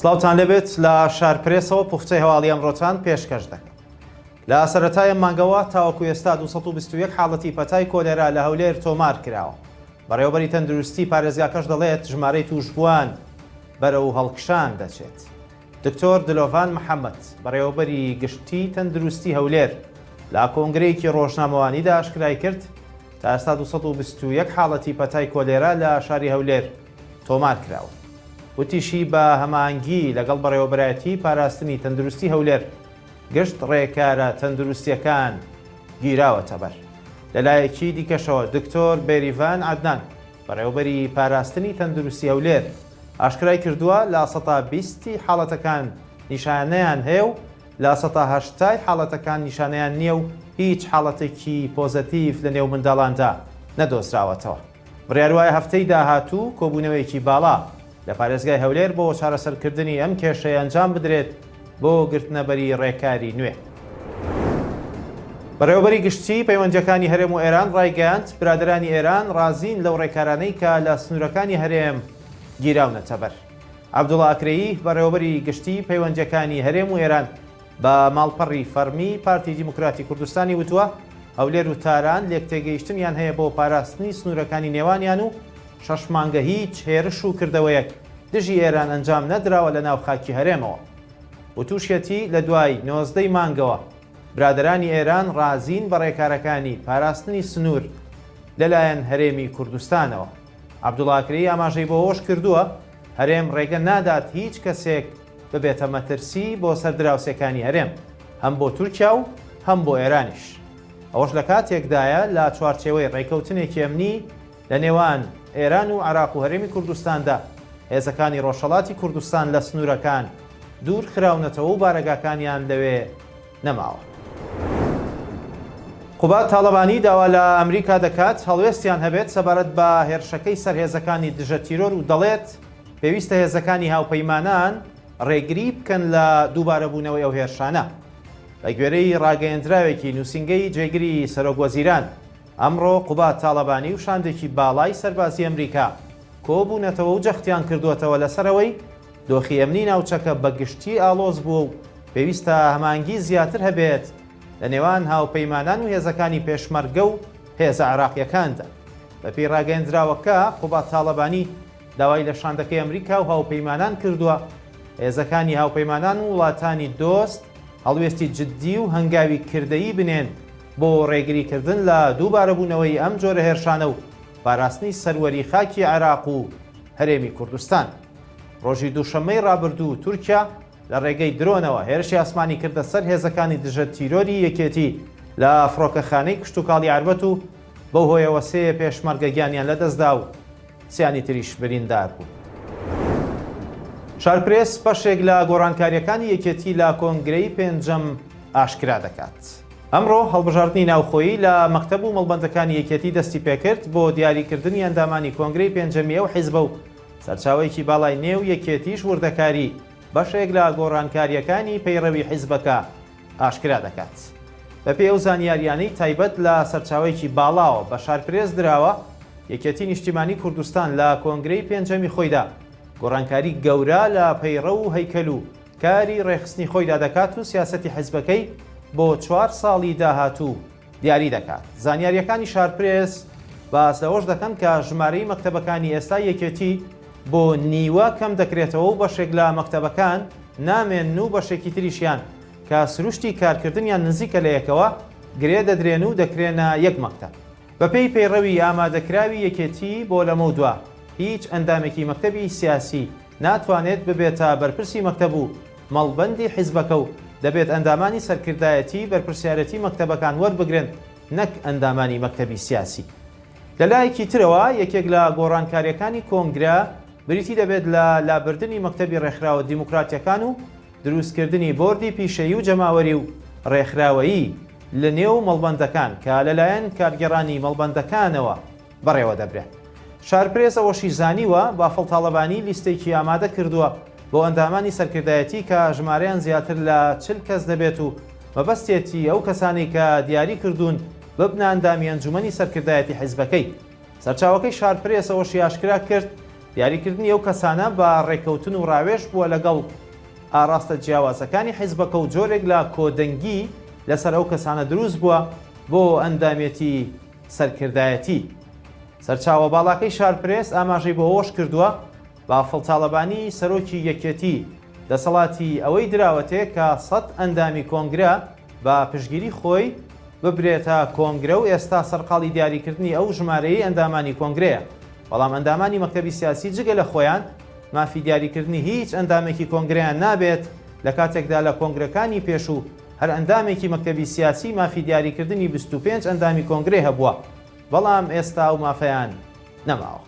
سڵاوتان لێبێت لە شارپرێسەوە پوختەی هەواڵی ئەمڕۆتان پێشکەش دەکەم. لە سەرەتای ئەم مانگەوە تاوەکو ئێستا 221 حاڵەتی پەتای کۆلێرا لە هەولێر تۆمار کراوە. بەڕێوەبەری تەندروستی پارێزگاکەش دەڵێت ژمارەی تووشبووان بەرەو هەڵکشان دەچێت. دکتۆر دلۆڤان محەمەد، بەڕێوەبەری گشتیی تەندروستی هەولێر لە کۆنگرەیەکی ڕۆژنامەوانیدا ئاشکرای کرد، تا ئێستا 221 حاڵەتی پەتای کۆلێرا لە شاری هەولێر تۆمار کراون. وتیشی، بە هەماهەنگی لەگەڵ بەڕێوەبەرایەتیی پاراستنی تەندروستی هەولێر گشت ڕێکارە تەندروستییەکان گیراوەتەبەر. لەلایەکی دیکەشەوە دکتۆر بێریڤان عەدنان، بەڕێوەبەری پاراستنی تەندروستی هەولێر ئاشکرای کردووە، 20% ی حاڵەتەکان نیشانەیان هەیە و 80% ی حاڵەتەکان نیشانەیان نییە و هیچ حاڵەتێکی پۆزەتیڤ لەنێو منداڵاندا نەدۆزراوەتەوە. بڕیاروایە هەفتەی داهاتوو کۆبوونەوەیەکی باڵا لە پارێزگای هەولێر بۆ چارەسەرکردنی ئەم کێشەیە ئەنجام بدرێت بۆ گرتنەبەری ڕێکاری نوێ. بەڕێوەبەری گشتیی پەیوەندییەکانی هەرێم و ئێران ڕایگەیاند، برادەرانی ئێران ڕازین لەو ڕێکارانەی کە لە سنوورەکانی هەرێم گیراونەتەبەر. عەبدوڵا ئاکرەیی، بەڕێوەبەری گشتیی پەیوەندییەکانی هەرێم و ئێران بە ماڵپەڕی فەڕمی پارتی دیموکراتی کوردستانی وتووە، هەولێر و تاران لێکتێگەیشتنیان هەیە بۆ پاراستنی سنوورەکانی نێوانیان و شەش مانگە هیچ هێرش و کردەوەیەک دژی ئێران ئەنجام نەدراوە لە ناو خاکی هەرێمەوە. وتوشیەتی لە دوای 19 ی مانگەوە برادەرانی ئێران ڕازین بە ڕێکارەکانی پاراستنی سنوور لەلایەن هەرێمی کوردستانەوە. عەبدوڵا ئاکرەیی ئاماژەی بۆ ئەوەش کردووە، هەرێم ڕێگە نادات هیچ کەسێک ببێتە مەترسی بۆ سەر دراوسێکانی هەرێم، هەم بۆ تورکیا و هەم بۆ ئێرانیش. ئەوەش لە کاتێکدایە لە چوارچێوەی ڕێککەوتنێکی ئەمنی لە نێوان ئێران و عێراق و هەرێمی کوردستاندا، هێزەکانی ڕۆژهەڵاتی کوردستان لە سنوورەکان دوور خراونەتەوە و بارەگاکانیان لەوێ نەماوە. قوباد تاڵەبانی داوا لە ئەمریکا دەکات هەڵوێستیان هەبێت سەبارەت بە هێرشەکەی سەر هێزەکانی دژە تیرۆر و دەڵێت، پێویستە هێزەکانی هاوپەیمانان ڕێگری بکەن لە دووبارەبوونەوەی ئەو هێرشانە. بەگوێرەی ڕاگەیەندراوێکی نووسینگەی جێگری سەرۆکوەزیران، ئەمڕۆ قوباد تاڵەبانی و شاندێکی باڵای سەربازی ئەمریکا کۆبوونەتەوە و جەختیان کردووەتەوە لەسەر ئەوەی دۆخی ئەمنی ناوچەکە بە گشتی ئاڵۆز بووە و پێویستە هەماهەنگی زیاتر هەبێت لە نێوان هاوپەیمانان و هێزەکانی پێشمەرگە و هێزە عێراقییەکاندا. بەپێی ڕاگەیەندراوەکە، قوباد تاڵەبانی داوای لە شاندەکەی ئەمریکا و هاوپەیمانان کردووە هێزەکانی هاوپەیمانان و وڵاتانی دۆست هەڵوێستی جددی و هەنگاوی کردەیی بنێن بۆ ڕێگریکردن لە دووبارەبوونەوەی ئەم جۆرە هێرشانە و پاراستنی سەروەری خاکی عێراق و هەرێمی کوردستان. ڕۆژی دووشەممەی ڕابردوو تورکیا لە ڕێگەی درۆنەوە هێرشی ئاسمانی کردە سەر هێزەکانی دژە تیرۆری یەکێتی لە فڕۆکەخانەی کشتوکاڵی عەربەت و بەو هۆیەوە سێ پێشمەرگە گیانیان لەدەستدا و سیانی تریش بریندار بوون. شارپرێس بەشێک لە گۆڕانکارییەکانی یەکێتی لە کۆنگرەی پێنجەم ئاشکرا دەکات. ئەمڕۆ هەڵبژاردنی ناوخۆیی لە مەکتەب و مەڵبەندەکانی یەکێتی دەستی پێکرد بۆ دیاریکردنی ئەندامانی کۆنگرەی پێنجەمی ئەو حیزبە و سەرچاوەیەکی باڵای نێو یەکێتیش وردەکاری بەشێک لە گۆڕانکارییەکانی پەیڕەوی حیزبەکە ئاشکرا دەکات. بەپێی ئەو زانیارییانەی تایبەت لە سەرچاوەیەکی باڵاوە بە شارپرێس دراوە، یەکێتی نیشتیمانی کوردستان لە کۆنگرەی پێنجەمی خۆیدا گۆڕانکاری گەورە لە پەیڕەو و هەیکەل و کاری ڕێکخستنی خۆیدا دەکات و سیاسەتی حیزبەکەی بۆ چوار ساڵی داهاتوو دیاری دەکات. زانیارییەکانی شارپرێس باس لەوەش دەکەن کە ژمارەی مەکتەبەکانی ئێستای یەکێتی بۆ نیوە کەم دەکرێتەوە و بەشێک لە مەکتەبەکان نامێنن و بەشێکی تریشیان کە سروشتی کارکردنیان نزیکە لە یەکەوە گرێ دەدرێن و دەکرێنە یەک مەکتەب. بەپێی پەیڕەوی ئامادەکراوی یەکێتی بۆ لەمەودوا هیچ ئەندامێکی مەکتەبی سیاسی ناتوانێت ببێتە بەرپرسی مەکتەب و مەڵبەندی حیزبەکە و دەبێت ئەندامانی سەرکردایەتی بەرپرسیارێتی مەکتەبەکان وەربگرن نەک ئەندامانی مەکتەبی سیاسی. لەلایەکی ترەوە یەکێک لە گۆڕانکاریەکانی کۆنگرە بریتی دەبێت لە لابردنی مەکتەبی ڕێکخراوە دیموکراتیەکان و دروستکردنی بۆردی پیشەیی و جەماوەری و ڕێکخراوەیی لە نێو مەڵبەندەکان کە لەلایەن کارگێڕانی مەڵبەندەکانەوە بەڕێوەدەبرێن. شارپرێس ئەوەشی زانیوە، بافڵ تاڵەبانی لیستێکی ئامادە کردووە بۆ ئەندامانی سەرکردایەتی کە ژمارەیان زیاتر لە 40 کەس دەبێت و مەبەستێتی ئەو کەسانەی کە دیاری کردوون ببنە ئەندامی ئەنجومەنی سەرکردایەتی حیزبەکەی. سەرچاوەکەی شارپرێس ئەوەشی ئاشکرا کرد، دیاریکردنی ئەو کەسانە بە ڕێککەوتن و ڕاوێژ بووە لەگەڵ ئاڕاستە جیاوازەکانی حیزبەکە و جۆرێک لە کۆدەنگی لەسەر ئەو کەسانە دروست بووە بۆ ئەندامێتی سەرکردایەتی. سەرچاوە باڵاکەی شارپرێس ئاماژەی بۆ ئەوەش کردووە، بافڵ تاڵەبانی سەرۆکی یەکێتی دەسەڵاتی ئەوەی دراوەتێ کە سەت ئەندامی کۆنگرە بە پشتگیری خۆی ببرێتە کۆنگرە و ئێستا سەرقاڵی دیاریکردنی ئەو ژمارەیەی ئەندامانی کۆنگرەیە، بەڵام ئەندامانی مەکتەبی سیاسی جگە لە خۆیان مافی دیاریکردنی هیچ ئەندامێکی کۆنگرەیان نابێت، لە کاتێکدا لە کۆنگرەکانی پێشوو هەر ئەندامێکی مەکتەبی سیاسی مافی دیاریکردنی 25 ئەندامی کۆنگرەی هەبووە، بەڵام ئێستا ئەو مافەیان نەماوە.